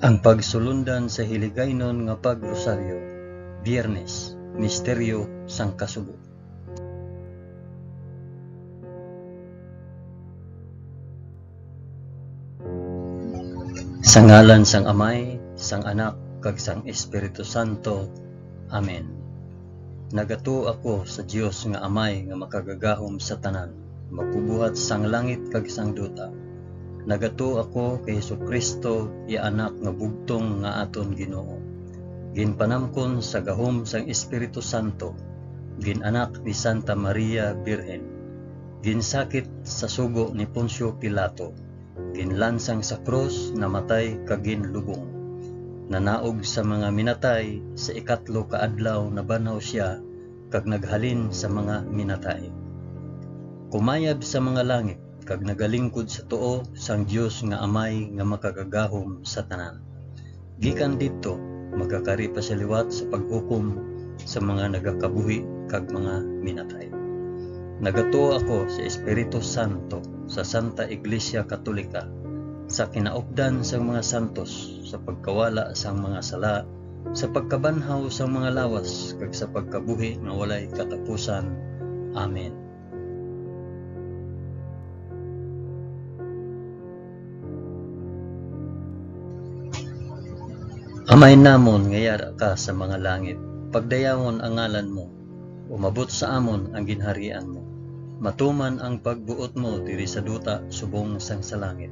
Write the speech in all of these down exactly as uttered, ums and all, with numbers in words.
Ang pagsulundan sa Hiligaynon nga Pag-Rosaryo, Biyernes, Misteryo sang Kasubo. Sa ngalan sang Amay, sang Anak, kag sang Espiritu Santo. Amen. Nagatuo ako sa Dios nga Amay nga makagagahom sa tanan, magbubuhat sang langit kag sang duta. Nagatuo ako kay Jesu-Cristo, iya Anak nga bugtong nga aton Ginoo. Ginpanamkon sa gahom sang Espiritu Santo, gin-anak ni Santa Maria Birhen, ginsakit sa sugo ni Poncio Pilato, ginlansang sa krus, namatay, kag ginlubong. Nanaog sa mga minatay, sa ikatlo ka adlaw nabanhaw sia, kag naghalin sa mga minatay. Kumayab sa mga langit, kag nagalingkod sa tuo sang Dios nga Amay nga makagagahom sa tanan. Gikan didto, magakari pa sia liwat sa paghukom sa mga nagakabuhi kag mga minatay. Nagatuo ako sa Espiritu Santo, sa Santa Iglesia Katolika, sa kinaupdan sang mga santos, sa pagkawala sang mga sala, sa pagkabanhaw sang mga lawas, kag sa pagkabuhi nga walay katapusan. Amen. Amay namon nga yara ka sa mga langit, pagdayawon ang ngalan mo, umabot sa amon ang ginharian mo, matuman ang pagbuot mo diri sa duta subong sang sa langit.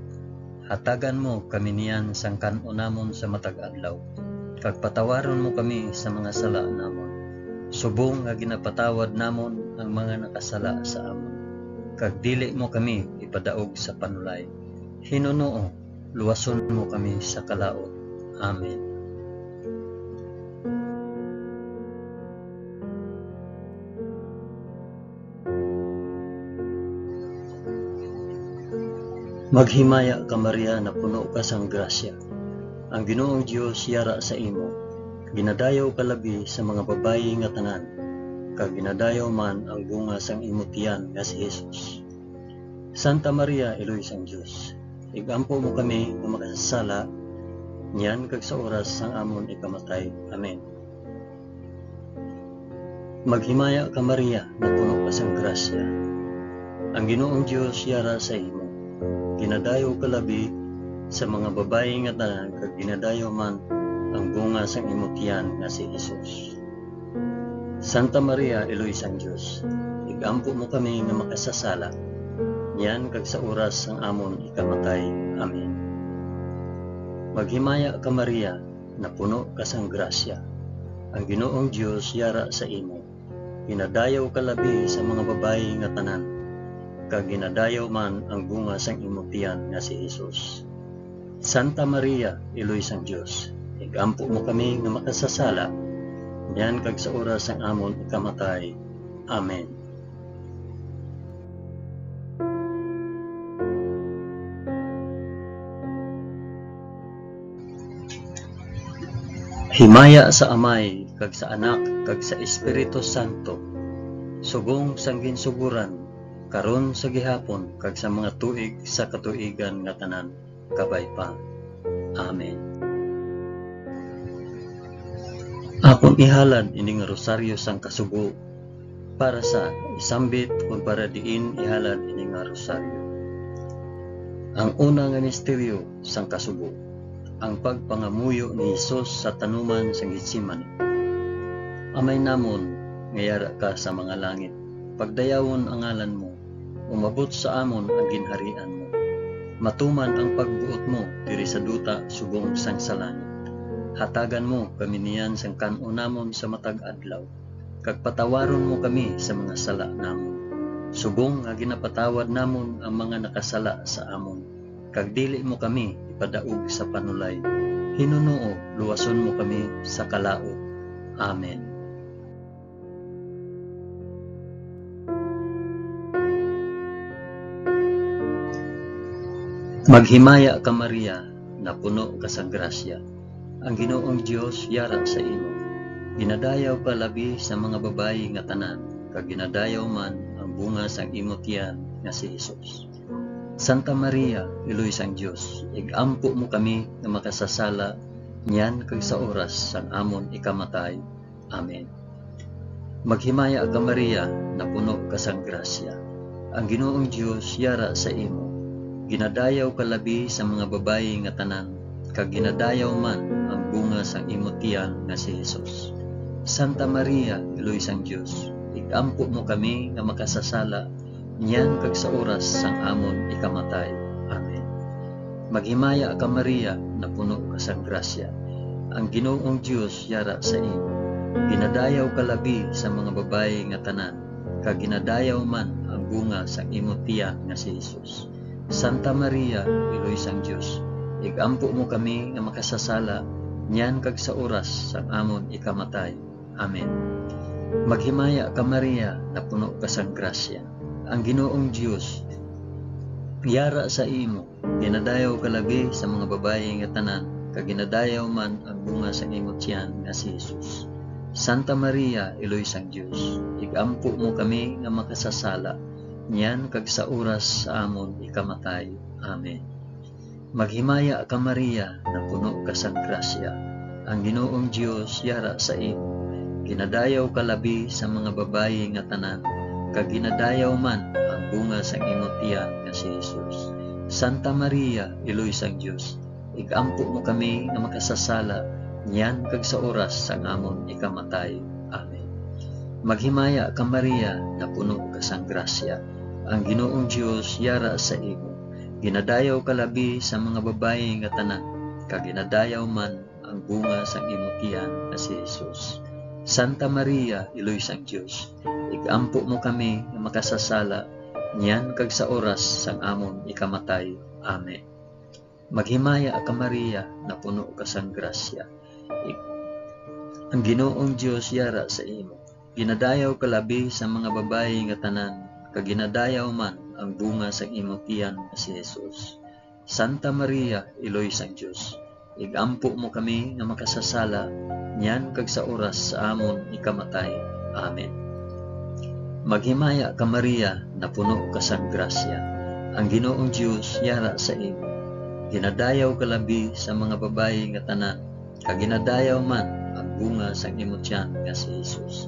Hatagan mo kami niyan sang kan-o namon sa matag adlaw, kag patawaron mo kami sa mga sala namon, subong nga ginapatawad namon ang mga nakasala sa amon. Kag dili mo kami ipadaog sa panulay. Hinunoo, luwason mo kami sa kalaut. Amen. Maghimaya ka, Maria, napuno ka sang grasya. Ang Ginoong Dios yara sa imo. Ginadayaw ka labi sa mga babayi nga tanan, kag ginadayaw man ang bunga sang imo tiyan nga si Jesus. Santa Maria, Iloy sang Dios, ig-ampo mo kami nga makasasala, niyan kag sa oras sang amon ikamatay. Amen. Maghimaya ka, Maria, napuno ka sang grasya. Ang Ginoong Dios yara sa imo. Ginadayaw ka labi sa mga babayi nga tanan, kag ginadayaw man ang bunga sang imo tiyan nga si Jesus. Santa Maria, Iloy sang Dios, ig-ampo mo kami nga makasasala, niyan kag sa oras sang amon ikamatay. Amen. Maghimaya ka, Maria, napuno ka sang grasya. Ang Ginoong Dios yara sa imo. Ginadayaw ka labi sa mga babayi nga tanan, kag ginadayaw man ang bunga sang imo tiyan nga si Jesus. Santa Maria, Iloy sang Dios, ig-ampo mo kami nga makasasala, niyan kag sa oras sang amon ikamatay. Amen. Himaya sa Amay, kag sa Anak, kag sa Espiritu Santo, subong sang ginsugoran, karon, sa gihapon, kag sa mga tuig sa katuigan nga tanan. Kabay pa. Amen. Akon ihalad ini nga rosaryo sang kasubo para sa isambit kon para diin ihalad ini nga rosaryo. Ang una nga misteryo sang kasubo, ang pagpangamuyo ni Jesus sa tanuman sang Getsemani. Amay namon nga yara ka sa mga langit, pagdayawon ang ngalan mo, umabot sa amon ang ginharian mo. Matuman ang pagbuot mo diri sa duta subong sang sa langit. Hatagan mo kami niyan sang kan-on namon sa matag adlaw, kag patawaron mo kami sa mga sala namon, subong nga ginapatawad namon ang mga nakasala sa amon, kag dili mo kami ipadaog sa panulay. Hinunoo, luwason mo kami sa kalaut. Amen. Maghimaya ka, Maria, napuno ka sa grasya. Ang Ginoong Dios yara sa imo. Ginadayaw ka labi sa mga babayi nga tanan, kag ginadayaw man ang bunga sang imo tiyan nga si Jesus. Santa Maria, Iloy sang Dios, ig-ampo mo kami nga makasasala niyan kag sa oras sang amon ikamatay. Amen. Maghimaya ka, Maria, napuno ka sang grasya. Ang Ginoong Dios yara sa imo. Ginadayaw ka labi sa mga babayi nga tanan, kag ginadayaw man ang bunga sang imo tiyan nga si Jesus. Santa Maria, Iloy sang Dios, ig-ampo mo kami nga makasasala niyan kag sa oras sang amon ikamatay. Amen. Maghimaya ka, Maria, napuno ka sang grasya. Ang Ginoong Dios yara sa imo. Ginadayaw ka labi sa mga babayi nga tanan, kag ginadayaw man ang bunga sang imo tiyan nga si Jesus. Santa Maria, Iloy sang Dios, ig-ampo mo kami nga makasasala niyan kag sa oras sang amon ikamatay. Amen. Maghimaya ka, Maria, napuno ka sang grasya. Ang Ginoong Dios yara sa imo. Ginadayaw ka labi sa mga babayi nga tanan, kag ginadayaw man ang bunga sang imo tiyan nga si Jesus. Santa Maria, Iloy sang Dios, ig-ampo mo kami nga makasasala niyan kag sa oras sa amon ikamatay. Amen. Maghimaya ka, Maria, napuno ka sang grasya. Ang Ginoong Dios yara sa imo. Ginadayaw ka labi sa mga babayi nga tanan, kag ginadayaw man ang bunga sang imo tiyan nga si Jesus. Santa Maria, Iloy sang Dios, ig-ampo mo kami nga makasasala niyan kag sa oras sang amon ikamatay. Amen. Maghimaya ka, Maria, napuno ka sang grasya. Ang Ginoong Dios yara sa imo. Ginadayaw ka labi sa mga babayi nga tanan, kag ginadayaw man ang bunga sang imo tiyan nga si Jesus. Santa Maria, Iloy sang Dios, ig-ampo mo kami nga makasasala niyan kag sa oras sang amon ikamatay. Amen. Maghimaya ka, Maria, napuno ka sang grasya. Ig-, ang Ginoong Dios yara sa imo. Ginadayaw ka labi sa mga babayi nga tanan, kag ginadayaw man ang bunga sang imo tiyan nga si Jesus. Santa Maria, Iloy sang Dios, ig-ampo mo kami nga makasasala niyan kag sa oras sa amon ikamatay. Amen. Maghimaya ka, Maria, napuno ka sang grasya. Ang Ginoong Dios yara sa imo. Ginadayaw ka labi sa mga babayi nga tanan, kag ginadayaw man ang bunga sang imo tiyan nga si Jesus.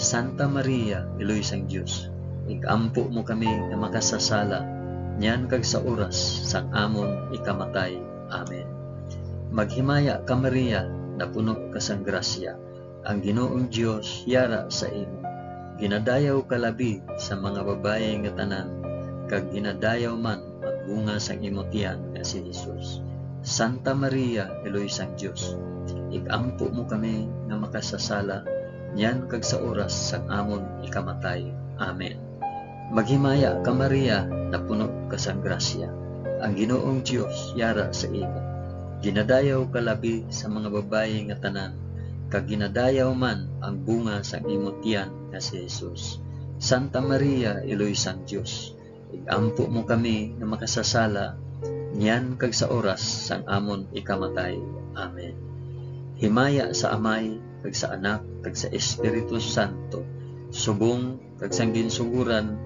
Santa Maria, Iloy sang Dios, ig-ampo mo kami nga makasasala niyan kag sa oras sang amon ikamatay. Amen. Maghimaya ka, Maria, napuno ka sang grasya. Ang Ginoong Dios yara sa imo. Ginadayaw ka labi sa mga babayi nga tanan, kag ginadayaw man ang bunga sang imo tiyan nga si Jesus. Santa Maria, Iloy sang Dios, ig-ampo mo kami nga makasasala niyan kag sa oras sang amon ikamatay. Amen. Maghimaya ka, Maria, napuno ka sang grasya. Ang Ginoong Dios yara sa imo. Ginadayaw ka labi sa mga babayi nga tanan, kag ginadayaw man ang bunga sang imo tiyan nga si Jesus. Santa Maria, Iloy sang Dios, ig-ampo mo kami nga makasasala niyan kag sa oras sang amon ikamatay. Amen. Himaya sa Amay, kag sa Anak, kag sa Espiritu Santo, subong kag sang ginsugoran,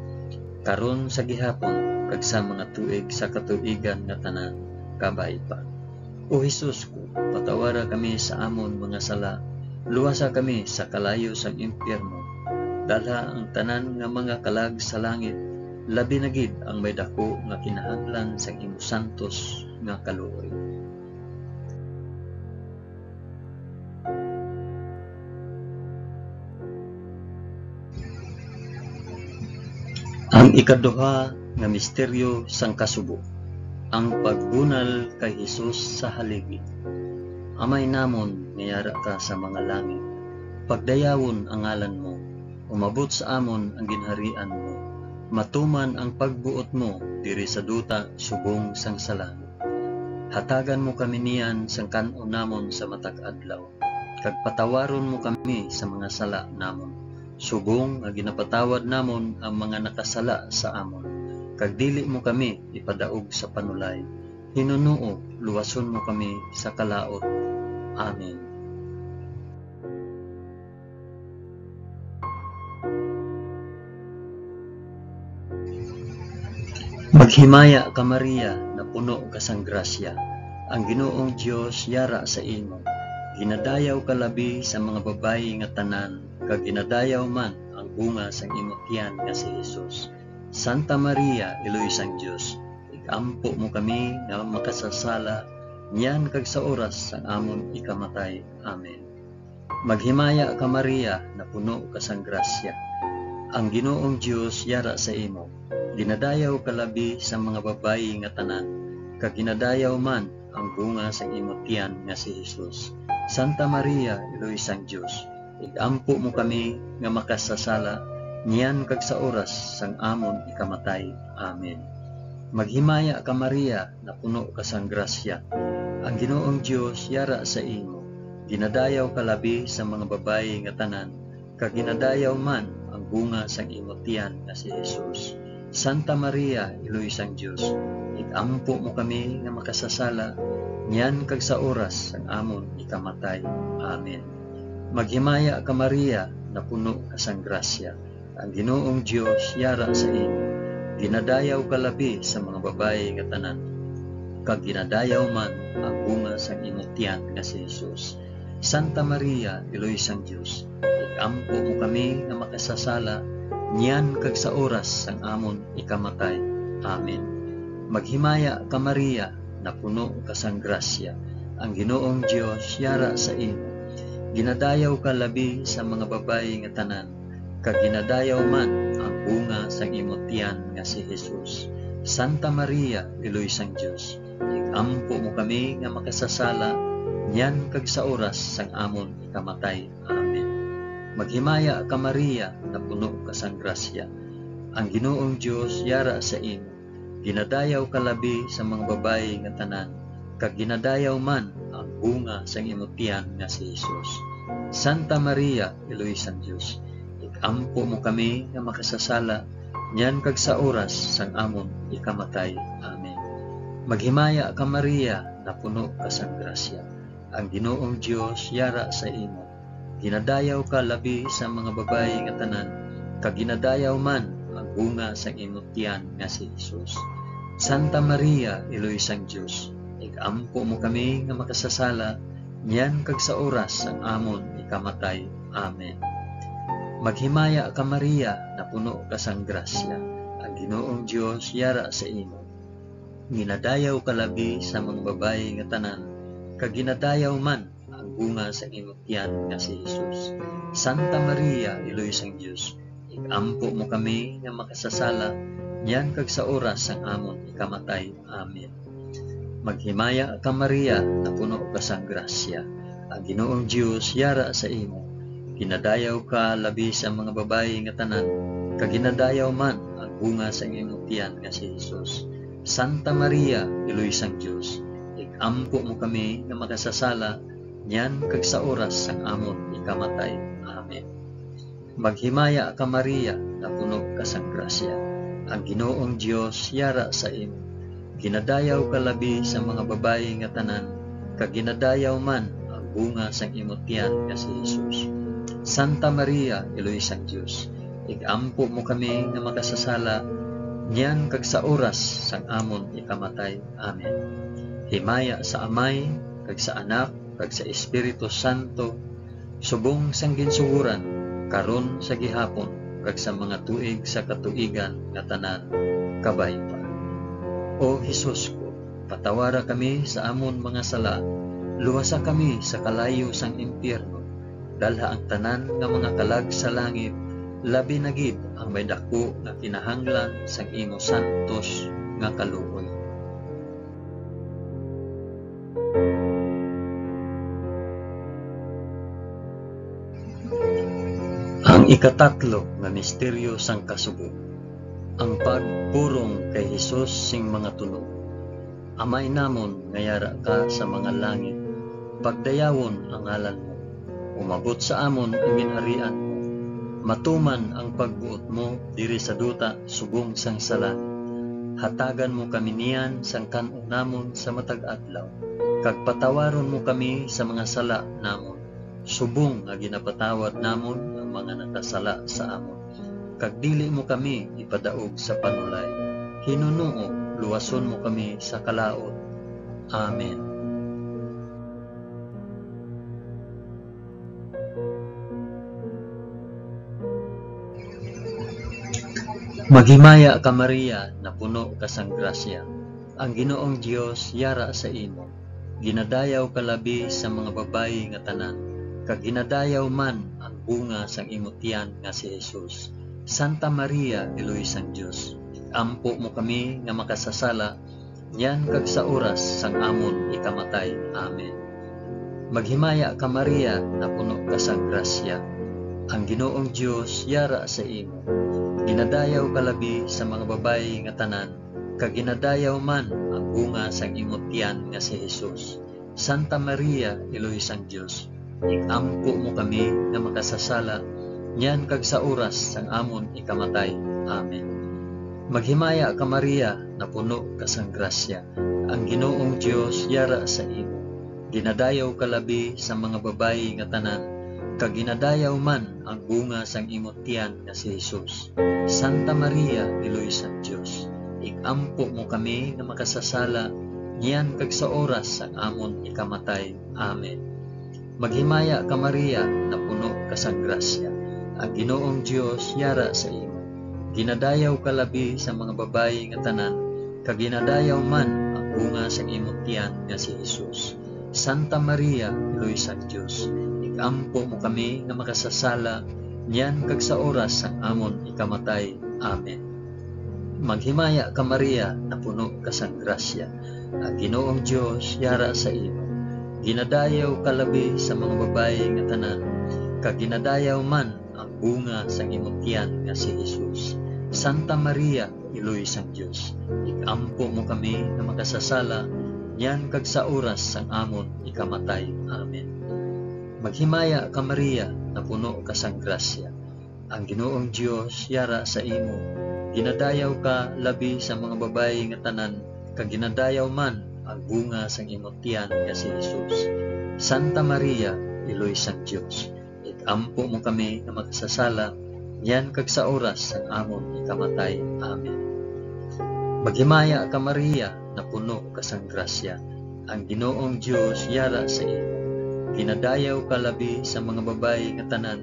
karon, sa gihapon, kag sa mga tuig sa katuigan nga tanan. Kabay pa. O Jesus ko, patawara kami sa amon mga sala, luwasa kami sa kalayo sang impyerno, dalha ang tanan nga mga kalag sa langit, labi na gid ang may daku nga kinahanglan sang imo santos nga kaluoy. Ang ikaduha nga misteryo sang kasubo, ang pagbunal kay Jesus sa haligi. Amay namon nga yara ka sa mga langit, pagdayawon ang ngalan mo, umabot sa amon ang ginharian mo, matuman ang pagbuot mo diri sa duta subong sang sa langit. Hatagan mo kami niyan sang kan-on namon sa matag adlaw, kag patawaron mo kami sa mga sala namon, subong nga ginapatawad namon ang mga nakasala sa amon, kag dili mo kami ipadaog sa panulay. Hinunoo, luwason mo kami sa kalaut. Amen. Himaya ka, Maria, napuno ka sang grasya, ang Ginoong Dios yara sa imo. Ginadayaw ka labi sa mga babayi nga tanan, kag ginadayaw man ang bunga sang imo tiyan nga si Jesus. Santa Maria, Iloy sang Dios, ig-ampo mo kami nga makasasala, niyan kag sa oras sang amon ikamatay. Amen. Maghimaya ka, Maria, napuno ka sang grasya. Ang Ginoong Dios yara sa imo. Ginadayaw ka labi sa mga babayi nga tanan, kag ginadayaw man ang bunga sang imo tiyan nga si Jesus. Santa Maria, Iloy sang Dios, ig-ampo mo kami nga makasasala, niyan kag sa oras sang amon ikamatay. Amen. Maghimaya ka, Maria, napuno ka sang grasya. Ang Ginoong Dios yara sa imo. Ginadayaw ka labi sa mga babayi nga tanan, kag ginadayaw man ang bunga sang imo tiyan nga si Jesus. Santa Maria, Iloy sang Dios, ig-ampo mo kami nga makasasala, niyan kag sa oras sang amon ikamatay. Amen. Maghimaya ka, Maria, napuno ka sang grasya. Ang Ginoong Dios yara sa imo. Ginadayaw ka labi sa mga babayi nga tanan, kag ginadayaw man ang bunga sang imo tiyan nga si Jesus. Santa Maria, Iloy sang Dios, ig-ampo mo kami nga makasasala, niyan kag sa oras sang amon ikamatay. Amen. Maghimaya ka, Maria, napuno ka sang grasya. Ang Ginoong Dios yara sa imo. Ginadayaw ka labi sa mga babayi nga tanan, kag ginadayaw man ang bunga sang imo tiyan nga si Jesus. Santa Maria, Iloy sang Dios, ig-ampo mo kami nga makasasala, niyan kag sa oras sang amon ikamatay. Amen. Maghimaya ka, Maria, napuno ka sang grasya. Ang Ginoong Dios yara sa imo. Ginadayaw ka labi sa mga babayi nga tanan, kag ginadayaw man ang bunga sang imo tiyan nga si Jesus. Santa Maria, Iloy sang Dios, ig-ampo mo kami nga makasasala, niyan kag sa oras sang amon ikamatay. Amen. Maghimaya ka, Maria, napuno ka sang grasya. Ang Ginoong Dios yara sa imo. Ginadayaw ka labi sa mga babayi nga tanan, kag ginadayaw man ang bunga sang imo tiyan nga si Jesus. Santa Maria, Iloy sang Dios, ig-ampo mo kami nga makasasala, niyan kag sa oras sang amon ikamatay. Amen. Maghimaya ka, Maria, napuno ka sang grasya. Ang Ginoong Dios yara sa imo. Ginadayaw ka labi sa mga babayi nga tanan, kag ginadayaw man ang bunga sang imo tiyan nga si Jesus. Santa Maria, Iloy sang Dios, ig-ampo mo kami nga makasasala, niyan kag sa oras sang amon ikamatay. Amen. Maghimaya ka, Maria, napuno ka sang grasya. Ang Ginoong Dios yara sa imo. Ginadayaw ka labi sa mga babayi nga tanan, kag ginadayaw man ang bunga sang imo tiyan nga si Jesus. Santa Maria, Iloy sang Dios, ig-ampo mo kami nga makasasala, niyan kag sa oras sang amon ikamatay. Amen. Maghimaya ka, Maria, napuno ka sang grasya. Ang Ginoong Dios yara sa imo. Ginadayaw ka labi sa mga babayi nga tanan, kag ginadayaw man ang bunga sang imo tiyan nga si Jesus. Santa Maria, Iloy sang Dios, ig-ampo mo kami nga makasasala, niyan kag sa oras sang amon ikamatay. Amen. Himaya sa Amay, kag sa Anak, kag sa Espiritu Santo, subong sang ginsugoran, karon, sa gihapon, kag sa mga tuig sa katuigan nga tanan. Kabay pa. O Jesus ko, patawara kami sa amon mga sala, luwasa kami sa kalayo sang impyerno, dalha ang tanan nga mga kalag sa langit, labi na gid ang may daku nga kinahanglan sang imo santos nga kaluoy. Ang ikatatlo nga misteryo sang kasubo, ang pagpurong kay Jesus sing mga tunog. Amay namon nga yara ka sa mga langit, pagdayawon ang ngalan mo. Umabot sa amon ang ginharian mo. Matuman ang pagbuot mo diri sa duta subong sang sa langit. Hatagan mo kami niyan sang kan-o namon sa matag adlaw, kag patawaron mo kami sa mga sala namon, subong nga ginapatawad namon ang mga nakasala sa amon. Kag dili mo kami ipadaog sa panulay. Hinunoo luwason mo kami sa kalaut. Amen. Maghimaya ka, Maria, napuno ka sang grasya. Ang Ginoong Dios yara sa imo. Ginadayaw ka labi sa mga babayi nga tanan, kag ginadayaw man ang bunga sang imo tiyan nga si Jesus. Santa Maria, Iloy sang Dios, ig-ampo mo kami nga makasasala, niyan kag sa oras sang amon ikamatay. Amen. Maghimaya ka, Maria, napuno ka sang grasya. Ang Ginoong Dios yara sa imo. Ginadayaw ka labi sa mga babayi nga tanan, kag ginadayaw man ang bunga sang imo tiyan nga si Jesus. Santa Maria, Iloy sang Dios, ig-ampo mo kami nga makasasala, niyan kag sa oras sang amon ikamatay. Amen. Maghimaya ka, Maria, napuno ka sang grasya. Ang Ginoong Dios yara sa imo. Ginadayaw ka labi sa mga babayi nga tanan, kag ginadayaw man ang bunga sang imo tiyan nga si Jesus. Santa Maria, Iloy sang Dios, ig-ampo mo kami nga makasasala, niyan kag sa oras sang amon ikamatay. Amen. Maghimaya ka, Maria, napuno ka sang grasya. Ang Ginoong Dios yara sa imo. Ginadayaw ka labi sa mga babayi nga tanan, kag ginadayaw man ang bunga sang imo tiyan nga si Jesus. Santa Maria, Iloy sang Dios, ig-ampo mo kami nga makasasala, niyan kag sa oras sang amon ikamatay. Amen. Maghimaya ka, Maria, napuno ka sang grasya. Ang Ginoong Dios yara sa imo. Ginadayaw ka labi sa mga babayi nga tanan, kag ginadayaw man ang bunga sang imo tiyan nga si Jesus. Santa Maria, Iloy sang Dios, ig-ampo mo kami nga makasasala, niyan kag sa oras sang amon ikamatay. Amen. Maghimaya ka, Maria, napuno ka sang grasya. Ang Ginoong Dios yara sa imo. Ginadayaw ka labi sa mga babayi nga tanan, kag ginadayaw man ang bunga sang imo tiyan nga si Jesus. Santa Maria, Iloy sang Dios, ig-ampo mo kami nga makasasala, niyan kag sa oras sang amon ikamatay. Amen. Maghimaya ka, Maria, napuno ka sang grasya. Ang Ginoong Dios yara sa imo. Ginadayaw ka labi sa mga babayi nga tanan,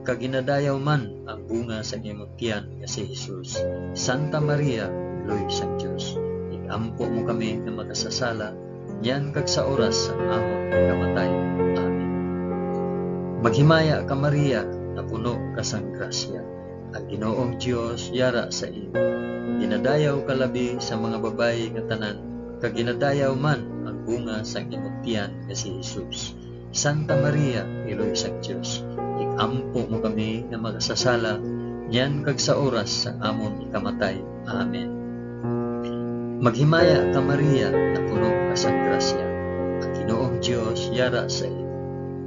kag ginadayaw man ang bunga sang imo tiyan nga si Jesus. Santa Maria, Iloy sang Dios, ig-ampo mo kami nga makasasala, niyan kag sa oras sang amon pagkamatay. Amen. Maghimaya ka, Maria, napuno ka sang grasya. Ang Ginoong Dios yara sa imo. Ginadayaw ka labi sa mga babayi nga tanan, kag ginadayaw man ang bunga sang imo tiyan nga si Jesus. Santa Maria, Iloy sang Dios, ig-ampo mo kami nga makasasala, niyan kag sa oras sang amon ikamatay. Amen. Maghimaya ka, Maria, napuno ka sang grasya. Ang Ginoong Dios yara sa imo.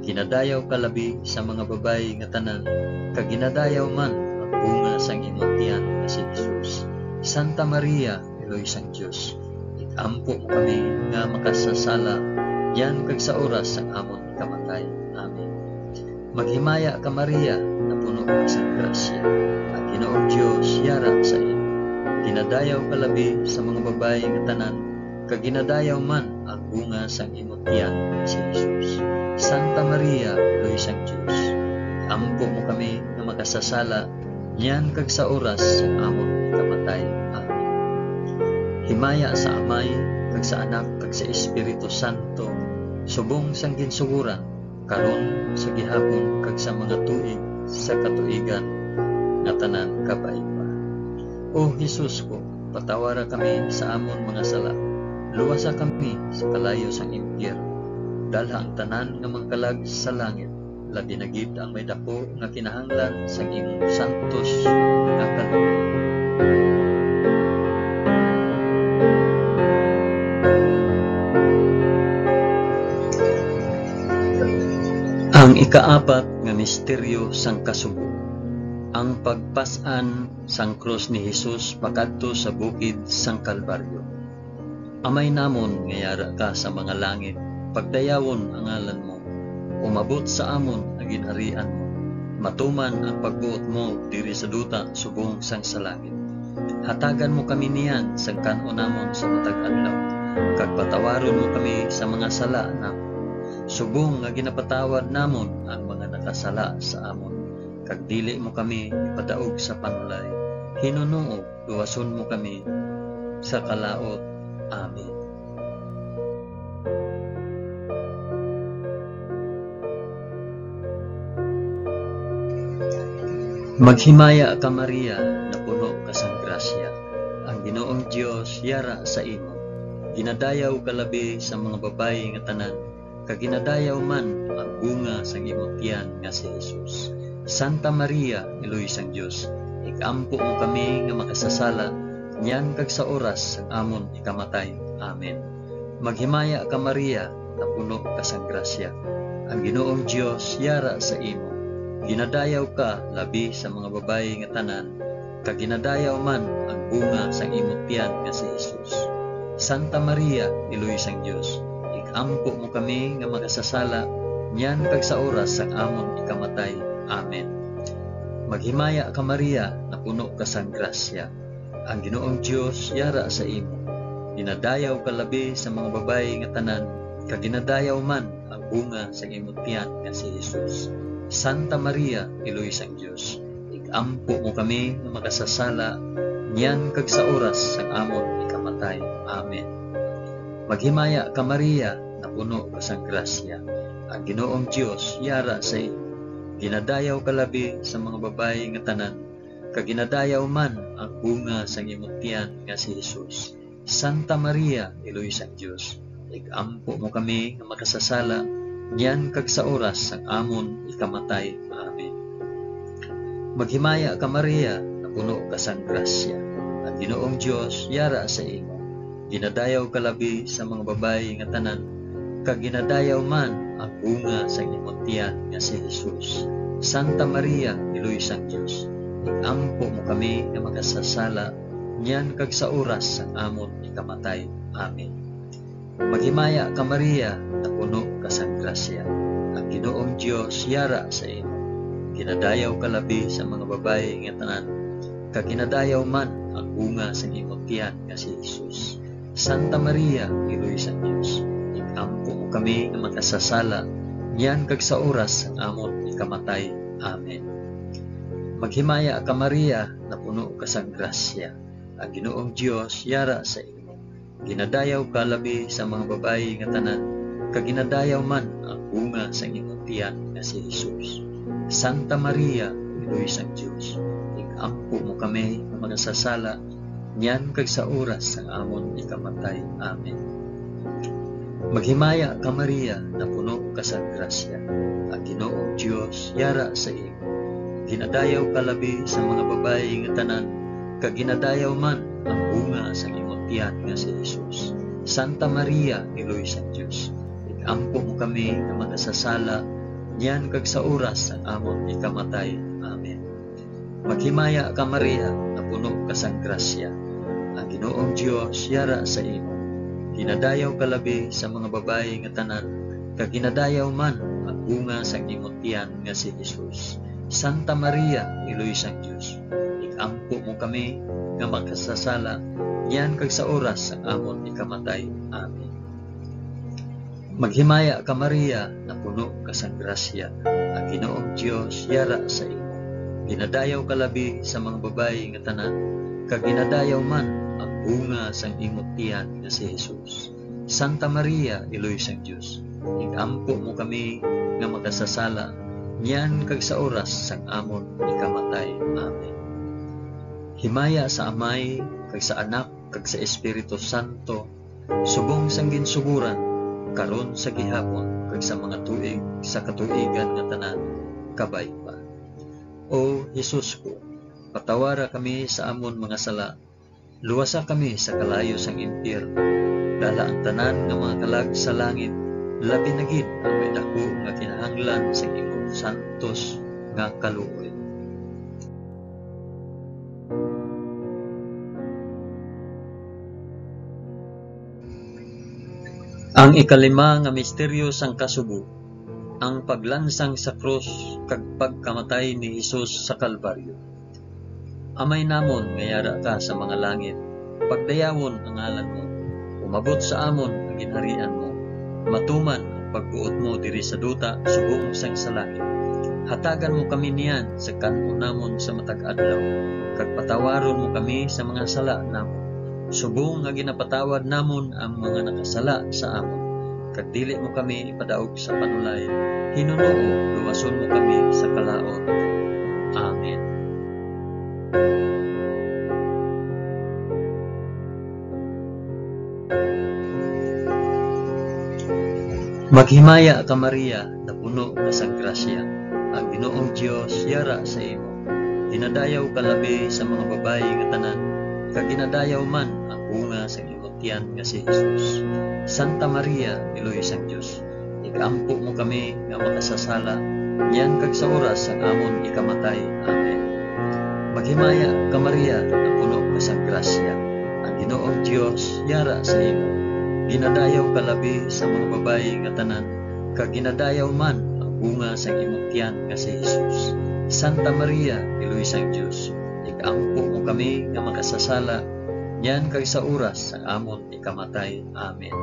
Ginadayaw ka labi sa mga babayi nga tanan, kag ginadayaw man ang bunga sang imo tiyan nga si Jesus. Santa Maria, Iloy sang Dios, ig-ampo mo kami nga makasasala, niyan kag sa oras sang amon ikamatay. Amen. Maghimaya ka, Maria, napuno ka sang grasya. Ang Ginoong Dios yara sa imo. Ginadayaw ka labi sa mga babayi nga tanan, kag ginadayaw man ang bunga sang imo tiyan, si Jesus. Santa Maria, Iloy sang Dios, ampo mo kami nga makasasala, niyan kag sa oras sang amon ikamatay. Amen. Himaya sa Amay, kag sa Anak, kag sa Espiritu Santo, subong sang ginsugoran, karon, sa gihapon, kag sa mga tuig sa katuigan nga tanan. Kabay pa. O Jesus ko, patawara kami sa amon mga sala, luwasa kami sa kalayo sang impyerno, dalha ang tanan nga mga kalag sa langit, labi na gid ang may daku nga kinahanglan sang imong santos nga kalooban. Ang ikaapat nga misteryo sang kasubo, ang pagpas-an sang krus ni Jesus pakadto sa bukid sang Kalbaryo. Amay namon nga yara ka sa mga langit, pagdayawon ang ngalan mo. Umabot sa amon ang ginharian mo. Matuman ang pagbuot mo diri sa duta subong sang sa langit. Hatagan mo kami niyan sang kan-on namon sa matag adlaw, kag patawaron mo kami sa mga sala namon, subong nga ginapatawad namon ang mga nakasala sa amon. Kag dili mo kami ipadaog sa panulay, hinunoog luwason mo kami sa kalaut. Amen. Maghimaya ka, Maria, napuno ka sang grasya. Ang Ginoong Dios yara sa imo. Ginadayaw ka labi sa mga babayi nga tanan, kag ginadayaw man ang bunga sang imo tiyan nga si Jesus. Santa Maria, Iloy sang Dios, ig-ampo mo kami nga makasasala, niyan kag sa oras sang amon ikamatay. Amen. Maghimaya ka, Maria, napuno ka sang grasya. Ang Ginoong Dios yara sa imo. Ginadayaw ka labi sa mga babayi nga tanan, kag ginadayaw man ang bunga sang imo tiyan nga si Jesus. Santa Maria, Iloy sang Dios, ig-ampo mo kami nga makasasala, niyan kag sa oras sang amon ikamatay. Amen. Maghimaya ka, Maria, napuno ka sang grasya. Ang Ginoong Dios yara sa imo. Ginadayaw ka labi sa mga babayi nga tanan, kag ginadayaw man ang bunga sang imo tiyan nga si Jesus. Santa Maria, Iloy sang Dios, ig-ampo mo kami nga makasasala, niyan kag sa oras sang amon ikamatay. Amen. Maghimaya ka, Maria, napuno ka sang grasya. Ang Ginoong Dios yara sa imo. Ginadayaw ka labi sa mga babayi nga tanan, kag ginadayaw man ang bunga sang imo tiyan nga si Jesus. Santa Maria, Iloy sang Dios, ig-ampo mo kami nga makasasala, niyan kag sa oras sang amon ikamatay. Amen. Maghimaya ka, Maria, napuno ka sang grasya. Ang Ginoong Dios yara sa imo. Ginadayaw ka labi sa mga babayi nga tanan, kag ginadayaw man ang bunga sang imo tiyan nga si Jesus. Santa Maria, Iloy sang Dios, ig-ampo mo kami nga makasasala, niyan kag sa oras sang amon ikamatay. Amen. Maghimaya ka, Maria, napuno ka sang grasya. Ang Ginoong Dios yara sa imo. Ginadayaw ka labi sa mga babayi nga tanan, kag ginadayaw man ang bunga sang imo tiyan nga si Jesus. Santa Maria, Iloy sang Dios, ig-ampo mo kami nga makasasala, niyan kag sa oras sang amon ikamatay. Amen. Maghimaya ka, Maria, napuno ka sang grasya. Ang Ginoong Dios yara sa imo. Ginadayaw ka labi sa mga babayi nga tanan, kag ginadayaw man ang bunga sang imong tiyan nga si Jesus. Santa Maria, Iloy sang Dios, ig-ampo mo kami nga makasasala, niyan kag sa oras sang amon ikamatay. Amen. Maghimaya ka, Maria, napuno ka sa grasya. Ang Ginoong Dios yara sa imo. Ginadayaw ka labi sa mga babayi nga tanan, kag ginadayaw man ang bunga sa imong tiyan nga si Jesus. Santa Maria, Iloy sang Dios, ig-ampo mo kami nga makasasala, niyan kag sa oras sang amon ikamatay. Amen. Maghimaya ka, Maria, nga puno ka sang grasya. Ang Ginoong Dios yara sa imo. Ginadayaw ka labi sa mga babayi nga tanan, kag ginadayaw man ang bunga sang imo tiyan nga si Jesus. Santa Maria, Iloy sang Dios, ig-ampo mo kami nga makasasala, niyan kag sa oras sang amon ikamatay. Amen. Maghimaya ka, Maria, napuno ka sang grasya. Ang Ginoong Dios yara sa imo. Ginadayaw ka labi sa mga babayi nga tanan, kag ginadayaw man ang bunga sang imo tiyan nga si Jesus. Santa Maria, Iloy sang Dios, ig-ampo mo kami nga makasasala, niyan kag sa oras sang amon ikamatay. Amen. Himaya sa Amay, kag sa Anak, kag sa Espiritu Santo, subong sang ginsugoran, karon, sa gihapon, kag sa mga tuig sa katuigan nga tanan. Kabay pa. O Jesus ko, patawara kami sa amon mga sala, luwasa kami sa kalayo sang impyerno, dala ang tanan nga mga kalag sa langit, labi na gid ang may daku nga kinahanglan sa imong santos nga kaluoy. Ang ikalima nga misteryo sang kasubo, ang paglansang sa krus kag pagkamatay ni Jesus sa Kalbaryo. Amay namon nga yara ka sa mga langit, pagdayawon ang ngalan mo. Umabot sa amon ang ginharian mo. Matuman ang pagbuot mo diri sa duta subong sang sa langit. Hatagan mo kami niyan sa kan-on namon sa matag adlaw, kag patawaron mo kami sa mga sala namon, subong nga ginapatawad namon ang mga nakasala sa amon. Kag dili mo kami ipadaog sa panulay, hinunoo, luwason mo kami sa kalaut. Amen. Maghimaya ka, Maria, napuno ka sang grasya. Ang Ginoong Dios yara sa imo. Ginadayaw ka labi sa mga babayi nga tanan, kag ginadayaw man ang bunga sang imong tiyan nga si Jesus. Santa Maria, Iloy sang Dios, ig-ampo mo kami nga makasasala, niyan kag sa oras sang amon ikamatay. Amen. Maghimaya ka, Maria, napuno ka sang grasya. Ang Ginoong Dios yara sa imo. Ginadayaw ka labi sa mga babayi nga tanan, kag ginadayaw man ang bunga sang imong tiyan nga si Jesus. Santa Maria, Iloy sang Dios, ig-ampo mo kami nga makasasala, niyan kag sa oras sang amon ikamatay. Amen.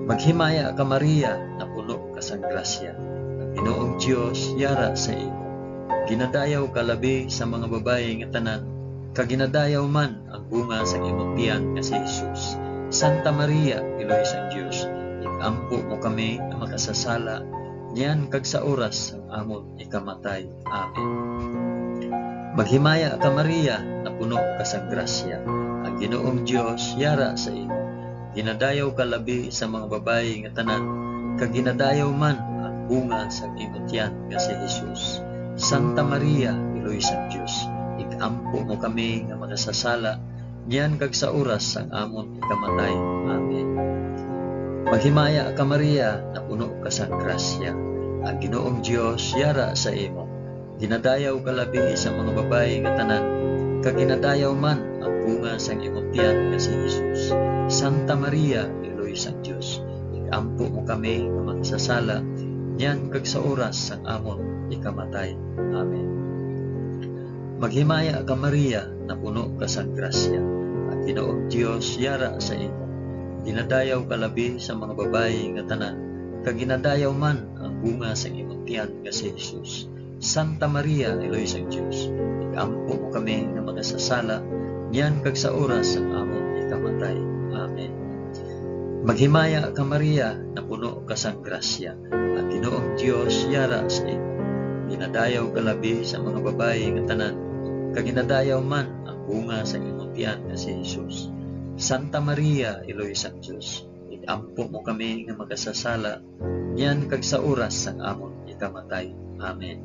Maghimaya ka, Maria, napuno ka sang grasya. Ang Ginoong Dios yara sa imo. Ginadayaw ka labi sa mga babayi nga tanan, kag ginadayaw man ang bunga sang imong tiyan nga si Jesus. Santa Maria, Iloy sang Dios, ig-ampo mo kami nga makasasala, niyan kag sa oras sang amon ikamatay. Amen. Maghimaya ka, Maria, napuno ka sang grasya. Ang Ginoong Dios yara sa imo. Ginadayaw ka labi sa mga babayi nga tanan, kag ginadayaw man ang bunga sang imo tiyan nga si Jesus. Santa Maria, Iloy sang Dios, ig-ampo mo kami nga makasasala, niyan kag sa oras sang amon ikamatay. Amen. Maghimaya ka, Maria, napuno ka sang grasya. Ang Ginoong Dios yara sa imo. Ginadayaw ka labi sa mga babayi nga tanan, kag ginadayaw man ang bunga sang imong tiyan nga si Jesus. Santa Maria, Iloy sang Dios, ig-ampo mo kami nga makasasala, niyan kag sa oras sang amon ikamatay. Amen. Maghimaya ka, Maria, napuno ka sang grasya. Ang Ginoong Dios yara sa imo. Ginadayaw ka labi sa mga babayi nga tanan, kag ginadayaw man ang bunga sang imong tiyan nga si Jesus. Santa Maria, Iloy sang Dios, ig-ampo mo kami nga makasasala, niyan kag sa oras sang amon ikamatay. Amen. Maghimaya ka, Maria, napuno ka sang grasya. Ang Ginoong Dios yara sa imo. Ginadayaw ka labi sa mga babayi nga tanan, kag ginadayaw man ang bunga sang imong tiyan nga si Jesus. Santa Maria, Iloy sang Dios, ig-ampo mo kami nga makasasala, niyan kag sa oras sang amon ikamatay. Amen.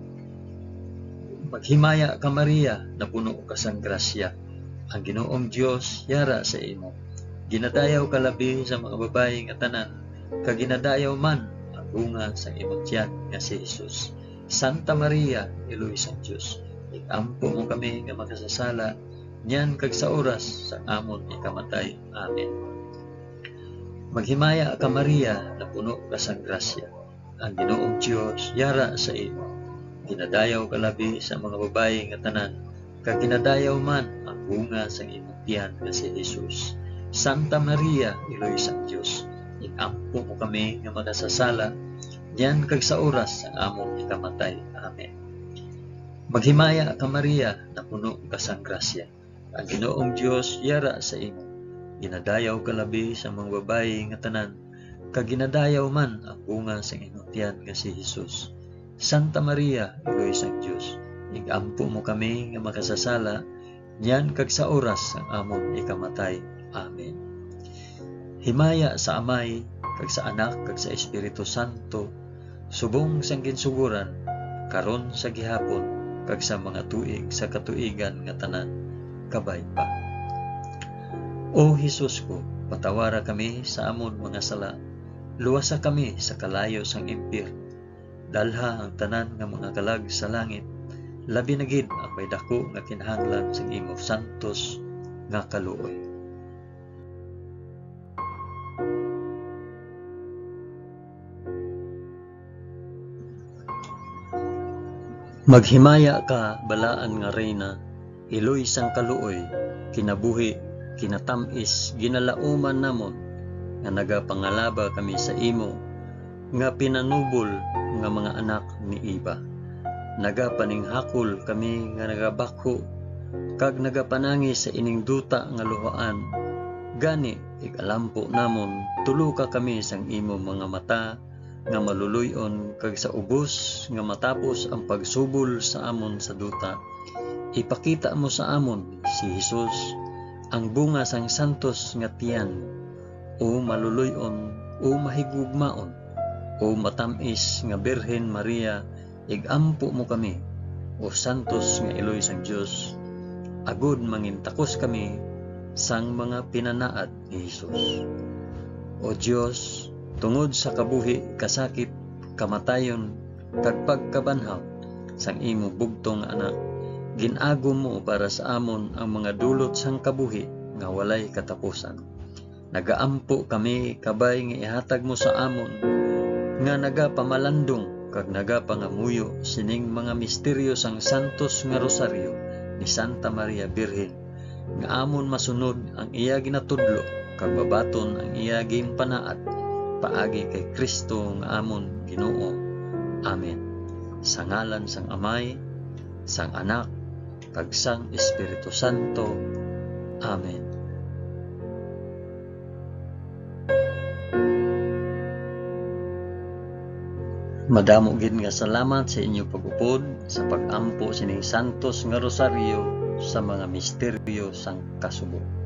Maghimaya ka, Maria, napuno ka sang grasya. Ang Ginoong Dios yara sa imo. Ginadayaw ka labi sa mga babayi nga tanan, kag ginadayaw man ang bunga sang imong tiyan nga si Jesus. Santa Maria, Iloy sang Dios, ig-ampo mo kami nga makasasala, niyan kag sa oras sang amon ikamatay. Amen. Maghimaya ka, Maria, napuno ka sang grasya. Ang Ginoong Dios yara sa imo. Ginadayaw ka labi sa mga babayi nga tanan, kag ginadayaw man ang bunga sang imong tiyan nga si Jesus. Santa Maria, Iloy sang Dios, ig-ampo mo kami nga makasasala, niyan kag sa oras sang among ikamatay. Amen. Maghimaya ka, Maria, napuno ka sang grasya. Ang Ginoong Dios yara sa imo. Ginadayaw ka labi sa mga babayi nga tanan, kag ginadayaw man ang bunga sang imong tiyan nga si Jesus. Santa Maria, Iloy sang Dios, ig-ampo mo kami nga makasasala, niyan kag sa oras sang amon ikamatay. Amen. Himaya sa Amay, kag sa Anak, kag sa Espiritu Santo, subong sang ginsugoran, karon, sa gihapon, kag sa mga tuig sa katuigan nga tanan. Kabay pa. O Jesus ko, patawara kami sa amon mga sala, luwasa kami sa kalayo sang impyerno, dalha ang tanan nga mga kalag sa langit, labi na gid ang may daku nga kinahanglan sang imo santos nga kaluoy. Maghimaya ka, balaan nga Reyna, Iloy sang kaluoy, kinabuhi, kinatam-is, ginalauman namon nga nagapangalaba kami sa imo nga pinanubol nga mga anak ni Eva. Nagapaninghakol kami nga nagabakho kag nagapanangi sa ining duta nga luhaan. Gani, ig-alampo namon, tuloka kami sang imo mga mata nga maluloy-on, kag sa ubos nga matapos ang pagsubol sa amon sa duta, ipakita mo sa amon si Jesus, ang bunga sang santos nga tiyan. O maluloy-on, o mahigugmaon, o matam-is nga Birhen Maria, ig-ampo mo kami, o santos nga iloy sang Dios, agod mangintakos kami sang mga pinanaad ni Jesus. O Dios, tungod sa kabuhi, kasakit, kamatayon, kag pagkabanhaw sang imo bugtong nga Anak, gin-agom mo para sa amon ang mga dulot sang kabuhi nga walay katapusan. Nagaampo kami kabay nga ihatag mo sa amon nga nagapamalandong kag nagapangamuyo sining mga misteryo sang santos nga rosaryo ni Santa Maria Birhen, nga amon masunod ang iya ginatudlo kag mabaton ang iya ginpanaad paagi kay Cristo nga amon Ginoo. Amen. Sa ngalan sang Amay, sang Anak, kag sang Espiritu Santo. Amen. Madamo gid nga salamat sa inyo pag-upod sa pag-ampo sining santos nga rosaryo sa mga misteryo sang kasubo.